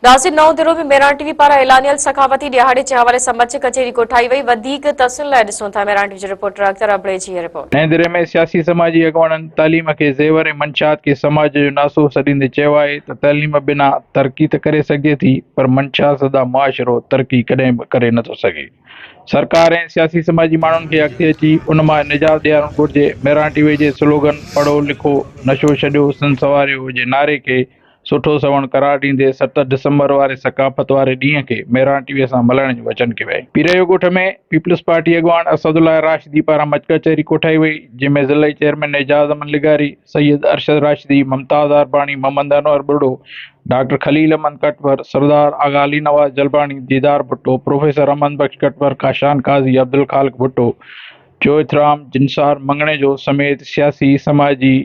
ناظرين نئون دڙو ۾ ميراڻ ٽي وي پاران اعلانيل سخاوتي ڏهاڙي جي حوالي سان مچ ڪچهري ڪوٺائي وئي وڌيڪ تفصيل لاء ڏسون ٿا ميراڻ ٽي وي جي رپورٽر اختر ابڙي جي هي رپورٽ. نئين دڙي ۾ سياسي سماجي اڳواڻن تعليم کي زيور ۽ منشيات کي سماج جو ناسور سڏيندي چيو آهي ته تعليم بنا ترقي ته ڪري سگهجي ٿي پر منشيات زده معاشرو ترقي ڪڏهن به ڪري نٿو سگهي سرڪار ۽ سياسي سماجي ماڻهن کي اڳتي اچي ان مان نجات ڏيارڻ گهرجي ميراڻ ٽي وي جي سلوگن پڙهو لکو نشو ڇڏيو سنڌ سنواريو جي نعري کي سٺو سوڻ قرار ڏيندي 7 ڊسمبر واري ثقافت واري ڏينهن کي مهراڻ ٽي وي سان ملهائڻ جو وچن ڪيو آهي. پيريو ڳوٺ ۾ پيپلز پارٽي اڳواڻ اسد الله راشدي پاران مچ ڪچهري ڪوٺائي وئي، جنهن ۾ ضلعي چيئرمين اعجاز احمد لغاري، سيد ارشد راشدي، ممتاز عارباڻي، محمد انور ٻرڙو، ڊاڪٽر خليل احمد ڪٽپر، سردار آغا علي نواز جلباڻي، ديدار ڀٽو، پروفيسر احمد بخش ڪٽپر، ڪاشان قاضي، عبدالخالق ڀٽو، چوئٿرام جنسار مڱڻيجو سميت سياسي، سماجي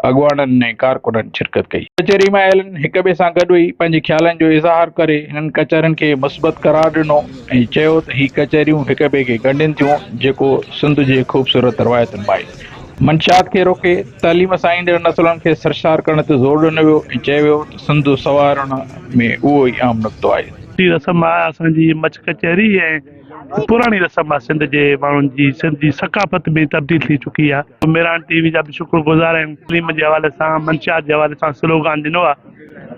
اڳواڻن ۽ ڪارڪنن شرڪت ڪئي. ڪچهري ۾ آيلن هڪ ٻئي سان گڏ ويهي پنهنجي خيالن جو اظهار ڪري هنن ڪچهرين کي مثبت قرار ڏنو ۽ چيو ته هي ڪچهريون هڪ ٻئي کي ڳنڍين ٿيون جيڪو سنڌ جي خوبصورت روايتن مان آهي. منشيات کي روڪي تعليم سان ايندڙ نسلن کي سرشار ڪرڻ تي زور ڏنو ويو ۽ چيو ويو ته سنڌ سنوارڻ ۾ اهو ئي اهم نقطو آهي. سٺي رسم آهي اسان جي مچ ڪچهري ۽ پراڻي رسم آ سنڌ جي ماڻهن جي سنڌ جي ثقافت ۾ تبديل ٿي چڪي آ ميران ٽي وي جا به شڪر گذار آهيون تعليم جي حوالي سان منشيات جي حوالي سان سلوگان ڏنو آ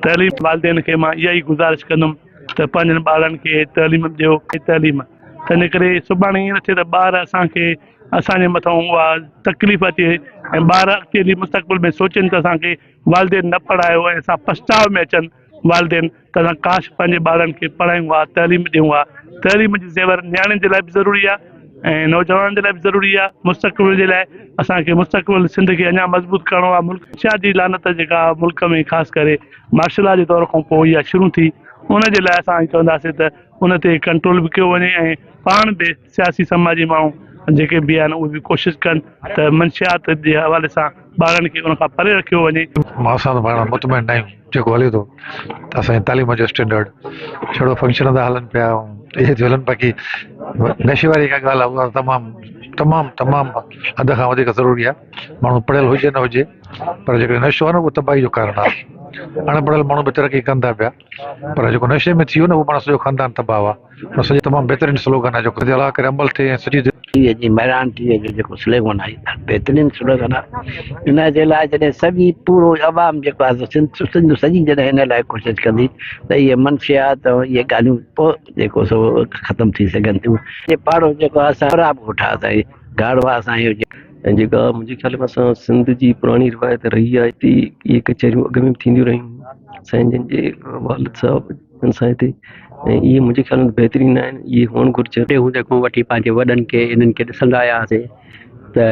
تعليم والدين کي مان اها ئي گذارش ڪندم ته پنهنجن ٻارن کي تعليم ڏيو تعليم تنهن ڪري سڀاڻي ائين نه ٿئي ته ٻار اسان کي اسان جي مٿان اها تڪليف اچي ۽ ٻار اڳتي هلي مستقبل ۾ سوچين ته اسان کي والدين نه پڙهايو ۽ اسان پڇتاء ۾ اچن والدين ته اسان ڪاش پنهنجي ٻارن کي پڙهايون ها تعليم ڏيون ها تعليم جي زيور نياڻين جي لاء به ضروري آهي ۽ نوجوانن جي لاء به ضروري آهي مستقبل جي لاء اسان کي مستقبل سنڌ کي اڃا مضبوط ڪرڻو آهي ملڪ شاهه جي لعنت جيڪا ملڪ ۾ خاص ڪري مارشل لا جي دور کان پوء اها شروع ٿي ان جي لاء اسان چونداسين ته ان تي ڪنٽرول به ڪيو وڃي ۽ پاڻ به سياسي سماجي ماڻهو جيڪي به آهن اهي به ڪوشش ڪن ته منشيات جي حوالي سان ٻارن کي ان کان پري رکيو وڃي. اسان ته پاڻ مطمئن ناهيون جيڪو هلي ٿو ته اسان جي تعليم جو اسٽينڊرڊ ڇڙو فنڪشن ٿا هلن پيا اهي ٿيون هلن باقي نشي واري جيڪا ڳالهه آهي اها تمام تمام تمام حد کان وڌيڪ ضروري آهي ماڻهو پڙهيل هجي نه هجي پر جيڪڏهن نشو آهي نه اهو تباهي جو ڪارڻ آهي اڻ پڙهيل ماڻهو به ترقي ڪن ٿا پيا پر جيڪو نشي ۾ ٿي ويو نه اهو معنيٰ سڄو خاندان تباهه آهي سڄي تمام بهترين سلوگن آهي جيڪو الله ڪري عمل ٿئي ۽ سڄي ٽي جي مهراڻ ٽي جو جيڪو سلوگن آهي بهترين سلوگن آهي ان جي لاء جڏهن سڀ پورو عوام جيڪو آهي سنڌ سنڌ سڄي جڏهن ان لاء ڪوشش ڪندي ته اهي منشيات ۽ اهي ڳالهيون پوء جيڪو سو ختم ٿي سگهن ٿيون هي پاڙو جيڪو آهي اسان خراب ڳوٺ آهي اسان جي گاڙو آهي اسان جو ۽ جيڪا منهنجي خيال ۾ اسان سنڌ جي پراڻي روايت رهي آهي ته اهي ڪچهريون اڳ ۾ به ٿينديون رهيون سائين جن جي والد صاحب اسان هتي ۽ اهي منهنجي خيال ۾ بهترين آهن اهي هئڻ گهرجن. ننڍي هوندي کان وٺي پنهنجي وڏن کي انهن کي ڏسندا آيا هئاسين ته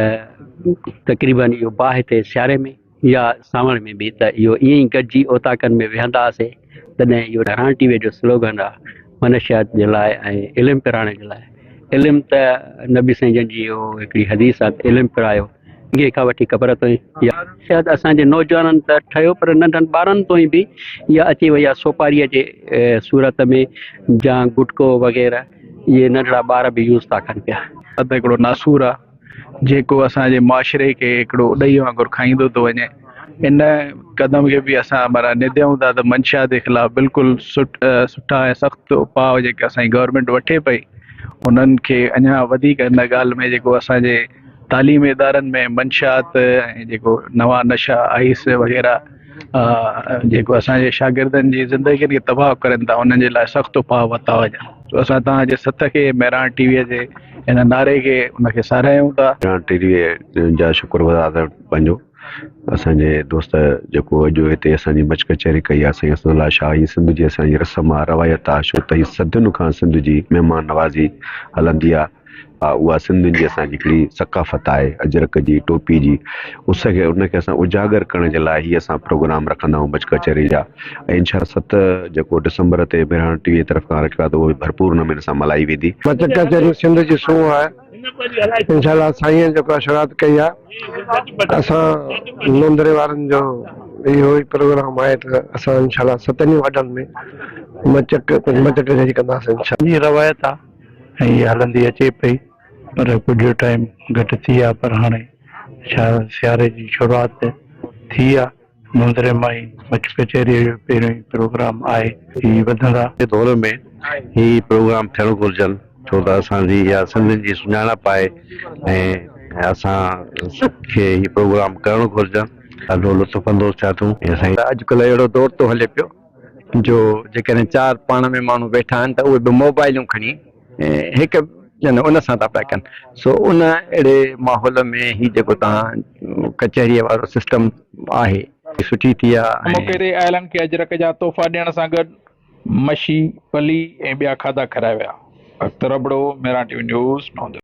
تقريبن اهو باهه تي سياري ۾ يا سانوڻ ۾ به ته اهو ائين ئي گڏجي اوطاقن ۾ ويهندا هئاسين تڏهن اهو ڌراڻ ٽي وي جو سلوگن آهي منشيات جي لاء ۽ علم پرائڻ جي لاء علم ته نبي سائين جن جي اهو هڪڙي حديث آهي ته علم پرايو اڳي کان وٺي قبر تائين يا شايد اسان جي نوجوانن ته ٺهيو پر ننڍن ٻارن تائين به اها اچي وئي آهي سوپاريء جي صورت ۾ جا گٽڪو وغيره اهي ننڍڙا ٻار به يوز ٿا ڪن پيا. ته هڪڙو ناسور آ جيڪو اسان جي معاشري کي هڪڙو اڏهي وانگر کائيندو ٿو وڃي ان قدم کي به اسان معنيٰ نديون ٿا ته منشيات جي خلاف بلڪل سٺا ۽ سخت اپاء جيڪي اسان جي گورنمينٽ وٺي پئي انهن کي اڃا وڌيڪ ان ڳالهه ۾ جيڪو اسان جي تعليمي ادارن ۾ منشيات ۽ جيڪو نوان نشا آئس وغيره جيڪو اسان جي شاگردن جي زندگين کي تباهه ڪرن ٿا انهن جي لاء سخت اپاء ورتا وڃن سو اسان توهان جي سٿ کي مهراڻ ٽي وي جي ان نعري کي ان کي ساراهيون ٿا. مهراڻ ٽي وي جا شڪر گذار پنهنجو اسان جي دوست جيڪو اڄ هتي اسان جي مچ ڪچهري ڪئي آهي سائين اسد الله شاهه هي سنڌ جي اسان جي رسم آهي روايت آهي ڇو ته هي صدين کان سنڌ جي مهمان نوازي هلندي آهي اها سنڌين جي اسان جي هڪڙي ثقافت آهي اجرڪ جي ٽوپي جي اس کي ان کي اسان اجاگر ڪرڻ جي لاء هي اسان پروگرام رکندا آهيون مچ ڪچهري جا ۽ انشاء الله 7 جيڪو ڊسمبر تي مهراڻ ٽي وي طرف کان رکيو آهي ته اهو به ڀرپور نموني سان ملهائي ويندي. مچ ڪچهري سنڌ جي سونهن آهي انشاء الله سائين جيڪو شروعات ڪئي آهي اسان نوندري وارن جو اهو ئي پروگرام آهي ته اسان انشاء الله ستن ئي واڊن ۾ مچ ڪچهري ڪنداسين انشاء الله. جي روايت آ ۽ اها هلندي اچي پئي پر ڪجهه ٽائيم گهٽ ٿي آ پر هاڻي ڇا سياري جي شروعات ٿي آ. موندري مان ئي مچ ڪچهريء جو پهريون ئي پروگرام آهي. هي وڌندا. جي دور ۾ هي پروگرام ٿيڻ گهرجن ڇو ته اسان جي اها سنڌين جي سڃاڻپ آهي ۽ اسان کي هي پروگرام ڪرڻ گهرجن ڏاڍو لطف اندوز ٿيا ٿيون ۽ سائين. اڄڪلهه اهڙو دور ٿو هلي پيو جو جيڪڏهن چار پاڻ ۾ ماڻهو ويٺا آهن ته اهي به موبائلون کڻي هڪ ڄڻ ان سان ٿا پيا ڪن سو ان اهڙي ماحول ۾ هي جيڪو توهان ڪچهريء وارو سسٽم آهي سٺي ٿي آ ۽ موقعي تي آيلن کي اجرڪ جا تحفا ڏيڻ سان گڏ مشي، پلي ۽ ٻيا کاڌا کارايا ويا. Akhtar Abro, Mehran T V news, Nondiro.